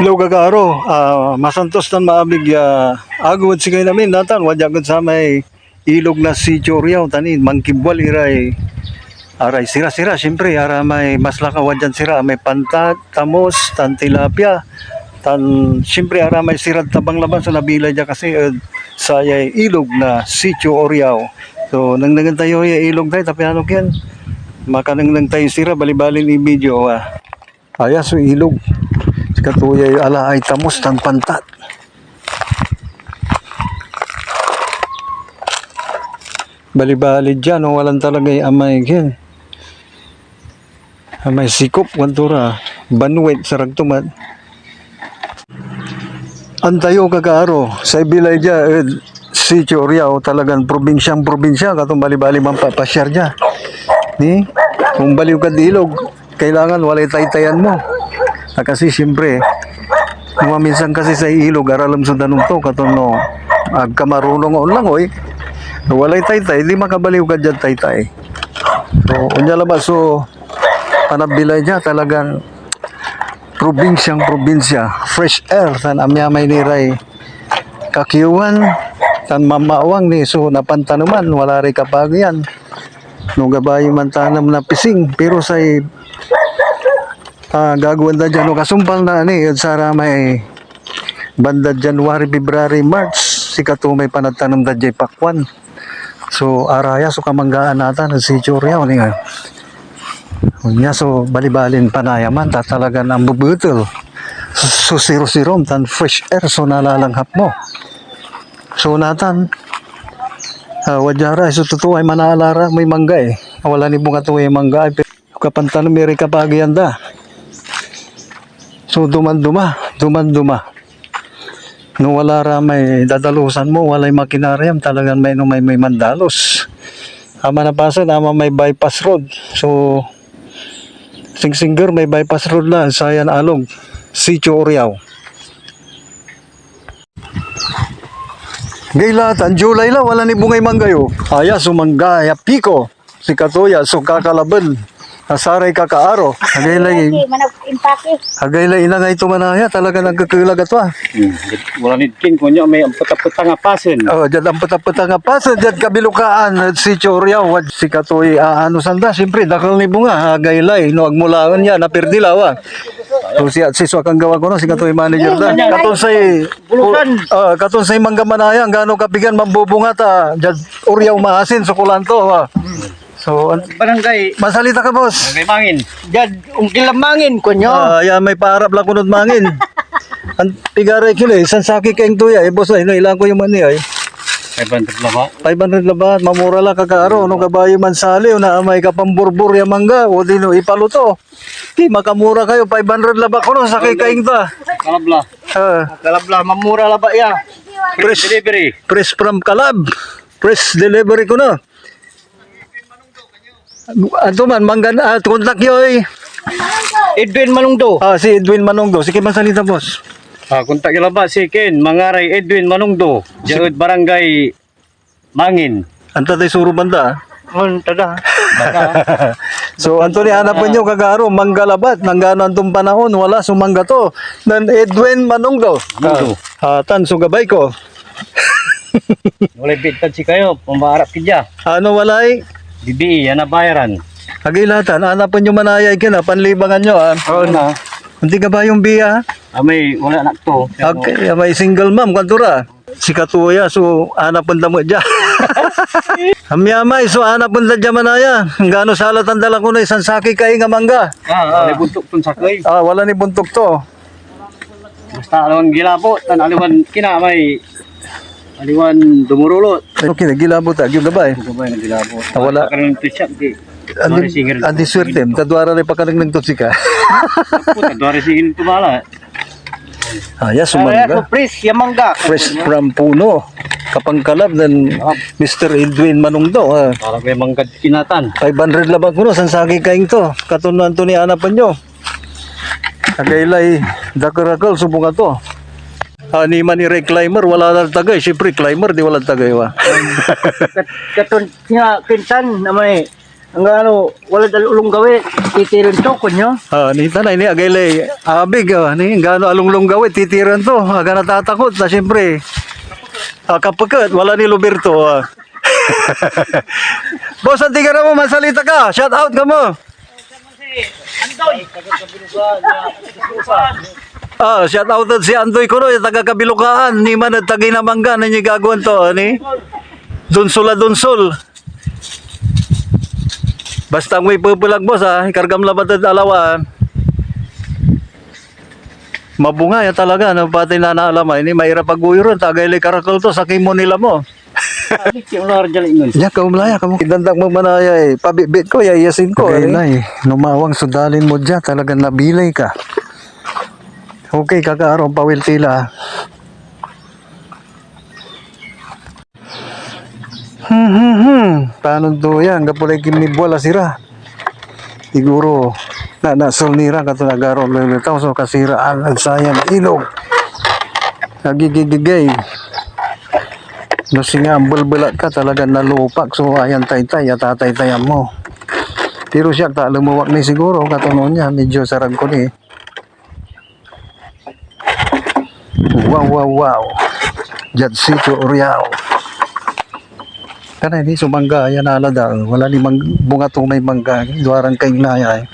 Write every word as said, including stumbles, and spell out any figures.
Hello, kakaaro. Ah, masantos tan maabig ya agew ed sikayon amin. Natan, wadya ak ed samay ilog na Sitio Oriaw, tan nin mankibwal iray, aray sira-sira, siyempre, aramay maslak a wadyan sira, may pantat, tamos, tan tilapia, tan siyempre, aramay sirad tabang labat so nabilay dia kasi ed sayay ilog na Sitio Oriaw. So, nengnengen tayo ya ilog tayo, ta piano ken makanengneng tayo sira, balibalin i-video, ah. Aya so ilog. Sikato yay alaay tamos tan pantat. Balibali dia, no, walan talagay amay, ken, amay sikop, kuanto ra, banwit, sarag to met. Antayo, kakaaro, say bilay dia ed Sitio Oriaw, talagan probinsyang-probinsya, katon balibali manpapasyar dia. Ni, kung baliw kad ilog, kailangan walay taytayan mo. Ah, kasi siyempre, maminsan kasi say ilog, aralem so danum to, katon no, ag ka marunong onlangoy, walay taytay, di makabaliw ka diad taytay. So, onya labat so panabilay dia, talagan probinsyang probinsya, fresh air, tan amyamay ni ray kakiewan, tan mamaawang ni so napantaneman, wala ray kapageyan. No gabay mantanem na pising, pero say, ah, gagawaen da dia, no kasumpal na ni ed saramay bandad January, February, March, sikato may panagtanem da diay pakwan. So, araya so kamanggaan natan ed Sitio Oriaw, ni nga. Onya so balibalin panayaman, ta talagan ambebetel so siro-sirom tan fresh air so nalalanghap mo. So, natan, ah, wadya ra, so totoo ay manaalara may mangga, eh. Wala ni bunga to ay mangga, ay, kapantanem iray kapageyan da. So, duman-duma, duman-duma. No wala ra may dadalusan mo, walay makinariam, talagan may no may, may mandalos. Ama na pasen, ama may bypass road. So, singsingger may bypass road la, sayan alog, Sitio Oriaw. Gay la, tan July la, wala ni bungay mangga yo. Aya so mangga ya piko. Sikato ya so kakalaben na saray kakaaro. Agay lay, Impake, manag-, impake. Agay lay inangay to manaya, talaga nagkekelag ato, ah. Hmm. Wala ni kin, kunya may ampetapetang a pasen. Oh, diad ampetapetang a pasen, diad kabilukaan, ed Sitio Oriaw, wad sikatoy aano sanda, siyempre, dakel ni bunga, agay lay, no, agmulaen ya, napirdi lawa. So, si, si so akanggawa ko, no, sikatoy manager da. Katon say, Bulusan. Ah, katon say mangga manaya, anggano kapigan mambubunga ta, diad Oriaw maasin so kulanto, ah. So, an-, Barangay, masalita ka, boss. Barangay Mangin. Diad ungkil na Mangin, kunyo. Ah, ya, may paarap la kunod Mangin. An, pigaray kilo, eh, sansaki kaing to ya, eh, boss, ay, no, ilan ko yung mani, ay. Five hundred labat. Five hundred labat, mamura la, kakaaro, no, kabayo mansali, o na, may kapamburbur ya mangga, o di, no, ipaluto. Di, makamura kayo, five hundred labat ko, no, sakay kaing to, ah. Kalabla. Ah. Kalabla, mamura labat ya. Fresh. Delivery. Fresh from Kalab. Fresh delivery ko na. Anto man, manggan, ah, kontak yo, eh. Edwin Manungdo. Ah, si Edwin Manungdo. Sige, masalita, boss. Ah, kontak yo labat si Ken, mangaray Edwin Manungdo. Diad Barangay Mangin. Anta tay suro banda, ah. On, tada. So, anto ni anapen yo, kakaaro, mangga labat, nanggano anton panaon, wala so mangga to. Nen Edwin Manungdo. Manungdo. Ah, tan so gabay ko. Walay bigtad si kayo, pamaarap ki dia. Ano walay? Bibii, yan nabayaran. Agay latan, anapen yo manayay kin, ah, panlibangan yo, ah. Oo na. Anti ka ba yung biya? Ah, may wala anak to. Okay, ah, may single mom, kanto ra. Sikatoya, so, anapen da met dia. Amyamay, so, anapen da dia manaya. Anggano salatan da la kono, isan saki kaing a mangga. Ah, ah. Wala ni buntok ton sakey. Ah, wala ni buntok to. Basta aliwan gilabot, tan aliwan kinamay, aliwan dumurulot. Okay, nagilabot, agyo gabay. Gabay, nagilabot. Ah, wala. Pakanan to siya, di. Andi, duara singil. Andi swerte, ta duara lay pakanengneng tod sika. Puta, duara singil to bala. Ah, ya, so mangga. Fresh ya mangga. Fresh from puno. Kapangkalab nen Mister Edwin Manungdo, ah. Para may mangga kinatan. Five hundred labat kuno, sansaki kaing to. Katon no anto ni anapen yo. Agay lay dakerakel so bunga to. Ah, ni man iray climber, wala la tagay. Siyempre, climber, di wala tagay, wa. Kat-, katon siya, kintan, na may Anggano, walad alulong gawi, titiren to, kunyo. Ah, ni tanay ni agay lay abig, ah, ni anggano alulong gawi, titiren to. Aga natatakot na, siyempre. Ah, kapeket, wala ni Loberto, ah. Boss, anti ka na mo, mansalita ka. Shout out ka mo. Ah, shout out si Andoy Kunoy, taga Kabilukaan, ni man ed Taginamangga, ni gagawan to, ni? Donsol a donsol. Basta may pepelag, boss, ah, ikargam labat ed alawa, ah. Mabunga ya talaga, no, pati na naalamay, ni mairap a guyuron, tagay lay karakel to, sakey mo nila mo. Alik yung lugar dyan, ingon. Diyan ka umlaya, kamo. Idandak mo manaya, eh, pabitbit ko, ya iyasin ko, eh. Nay, numawang so dalin mo dyan, talagang nabilay ka. Okay, kakaaro, pawil tila. Hmm, hmm, hmm. Panon to yan? Anggapo lay kinmibual a sira. Siguro, na, nasol nira kato nagaro lulutaw so kasiraan ed sayan ilog. Agigigigay. No singa ambelbelat ka, talaga nalupak so ayan taytay, atataytayan mo. Pero siak ta, lumuwak ni siguro, katono niya, medyo sarag ko ni. Wow, wow, wow. Diad Sitio Oriaw. Kanay ni so mangga, ayan ala da. Wala ni mang-, bunga to may mangga. Duaran kaingnaya, eh.